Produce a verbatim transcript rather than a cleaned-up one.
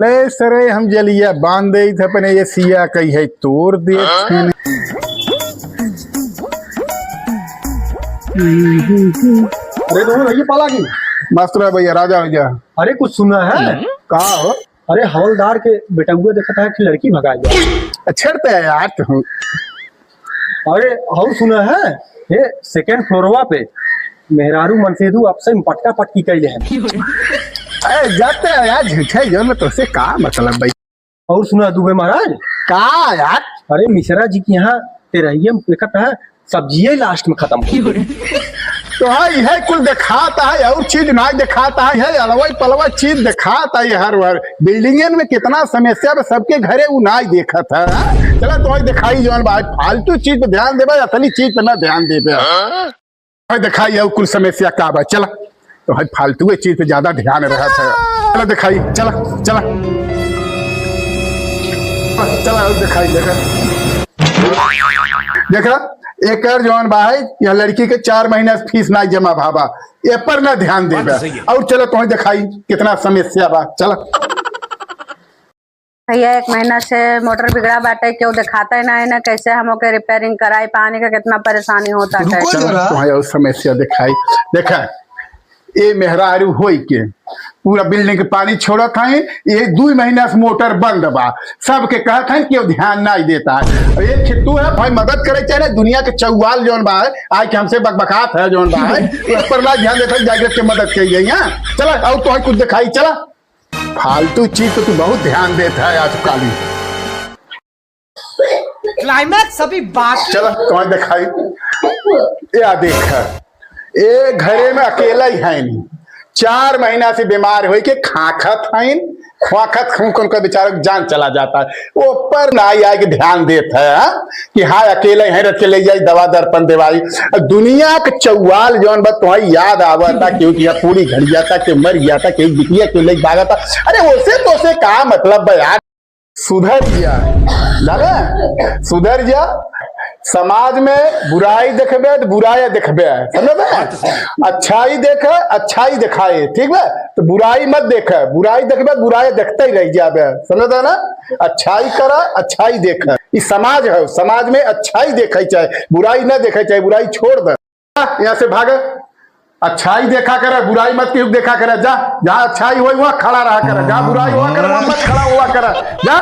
ले सरे, हम जलिया बांध देइत है, अपने ये सिया कही है तोड़ देइत है। अरे दोनों भैया पाला की। मस्त रहा भैया, राजा हो जा। अरे कुछ सुना है? का हो? अरे हवलदार के बेटउआ देखत है कि लड़की भगाए जा। अच्छा तो है यार तू। अरे और सुना है, ये सेकंड फ्लोरवा पे मेहरारू मनसेदू आपसे में पटका पटकी कैले हैं। अरे जाते हैं यार, झूठे जो में तुझसे का मतलब भाई। और सुना दुबे महाराज। का यार? अरे मिश्रा जी के यहाँ तेरहिया में देखत है सब्जिये लास्ट में खतम हो गई। तो हाँ, यह कुल देखात है और चीज ना देखात है, यह अलवई पलवई चीज देखात है, हर हर बिल्डिंगन में कितना समस्या बा, सबके घरे उ ना देखत है। चला तो दिखाई जौन बा, फालतू चीज पे ध्यान देबा, असली चीज पे ना ध्यान देबा। भाई दिखाई है कुल समस्या का बा। चला तो भाई फालतू के चीज पे ज्यादा ध्यान रहत है। चला दिखाई, चला, चला, चला और दिखाई, देखा, देखा, एकर जौन बा है, यह लड़की के चार महीना से फीस ना जमा भाबा, ए पर ना ध्यान देबे। और चला तो दिखाई कितना समस्या बा। चला। भैया, एक महीना से मोटर बिगड़ा बाटे, केहू देखाता ही ना है ना, कैसे हम ओके रिपेयरिंग कराई? पानी का कितना परेशानी होता है। रुको जरा। तो और समस्या दिखाई। देखा, ए मेहरारू होई के पूरा बिल्डिंग के पानी छोड़त है, ये दू महीना से मोटर बंद बा, सबके कहत है, केहू ध्यान नहीं देता है। अब एक तू है भाई, मदद करे चाहे ना, दुनिया के चौवाल जौन बा है, आए के हमसे बकबकात है जौन बा है, उस पर ना ध्यान देता है, जागृत के मदद करी जाई। हाँ, चला, और तो कुछ दिखाई, चला। फालतू चीज तो तू बहुत ध्यान देत है आजकल। क्लाइमैक्स अभी बाकी। चला, तुम्हें दिखाई। या देख, ए घरे में अकेला ही है नहीं, चार महीना से बीमार होई के खाखत हईन, खाखत खून कौन का बेचारा के जान चला जाता है। वो पर ना आई आए के ध्यान देत है, हाँ? कि हाँ, अकेले हैं, रख के ले जाई, दवा दर्पण देवाई। दुनिया के चौवाल जौन बा, तुम्हें याद आवता, क्यों किया पूरी घड़िया था, क्यों मर गया था, क्यों बिटिया क्यों ले भागा था। अरे, उसे तो उसे का मतलब बा यार? सुधर जा, जाने? सुधर जा। समाज में बुराई देखबे तो बुराई देखबे, समझे? अच्छाई देखे, अच्छाई दिखाए, ठीक बा? तो बुराई मत देखे, बुराई देखबे तो बुराई देखते ही रह जाबे, समझे ना? अच्छाई करा, अच्छाई देखे। ई समाज है, समाज में अच्छाई देखे चाहे, बुराई ना देखे चाहे, बुराई छोड़ दे। यहाँ से भाग, अच्छाई देखा करे, बुराई मत केहू देखा करे। जा, जहाँ अच्छाई होई वहाँ खड़ा रहा करे, जहाँ बुराई हुआ करे वहाँ मत खड़ा हुआ करे। जा।